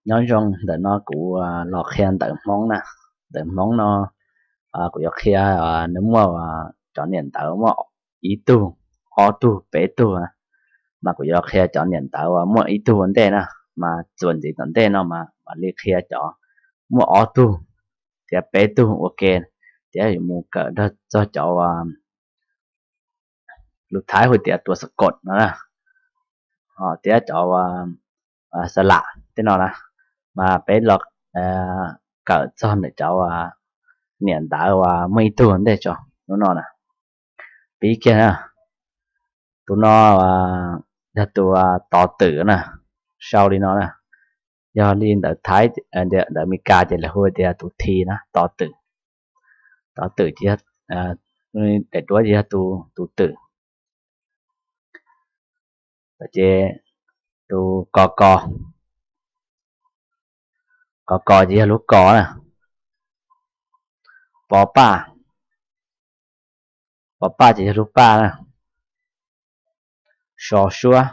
Nyob zoo, ntawm no kuv los qhia ntawv Hmoob na. Ntawv Hmoob no kuv yuav qhia nws muaj cov niam ntawv muaj ib tug, ob tug, peb tug na. Mas kuv yuav qhia cov niam ntawv uas muaj ib tug ua ntej na, mas txuas ntxiv tom ntej no mas mam li qhia cov muaj ob tug thiab peb tug ua ke, thiab yuav mus kawm txog cov lus Thaib hu tias tua sa kot no na, thiab cov xa lam tej no na. Mas peb los kawm txog ntawm cov niam ntawv uas muaj ib tug ua ntej tso. Hnub no na, pib kiag na, tus no yog tus tos twm na, sau li no na. Yog li ntawv Thaib, ntawv Amelikas ces lawv hu tias tus thi na, tos twm. Tos twm ces, daim duab ces yog tus twm. Ces tus ko ko, ko ko ces yog lub ko na. Po paj, po paj ces yog lub paj na. So suab,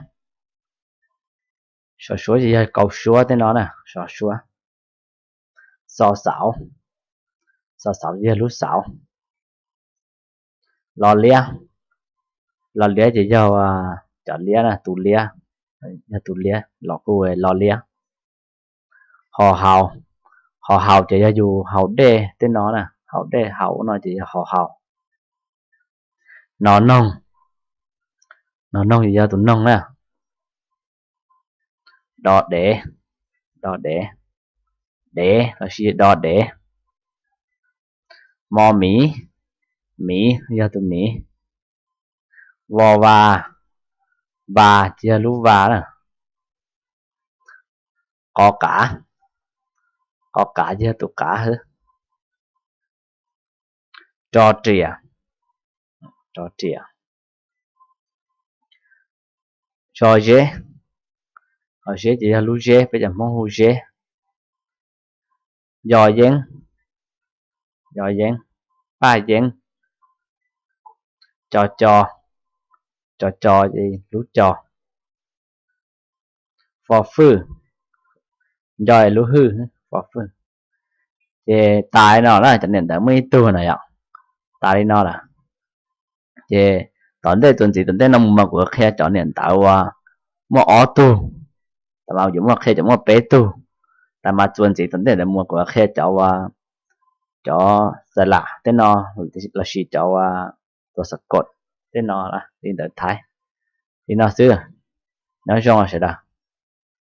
so suab ces yog kaus suab tej no na, so suab. Xo xauv, xo xauv ces yog lub xauv. Lo liab, lo liab ces yog cov liab na, tus liab, yog tus liab los kuj hu lo liab. Ho haus, ho haus ces yog yus haus dej tej no na, haus dej haus no ces yog ho haus. No noog, no noog ces yog tus noog na. Do dev, do dev, dev lossis do dev. Mo miv, miv yog tus miv. Vo vas, vas ces yog lub vas na. Qo qav, qo qav ces yog tus qav xwb. Ro riam, ro riam. So zeb, so zeb ces yog lub zeb, peb cov Hmoob hu zeb. Yo yeeb, yo yeeb, paj yeeb. Co co, co co ces lub co. Fo fwj, nco lub hwj, fo fwj. Ces tas li no na, cov niam ntawv muaj ib tug na yom, tas li no lawm. Ces tom ntej txuas ntxiv tom ntej no mus mas kuv qhia cov niam ntawv uas muaj ob tug, tas mas yuav muaj qhia cov muaj peb tug, tas mas txuas ntxiv tom ntej ntawd mus kuv qhia cov uas, cov xa lam tej no, lossis cov uas tua sa kot tej no li ntawv Thaib. Li no xwb, nyob zoo sawv daws.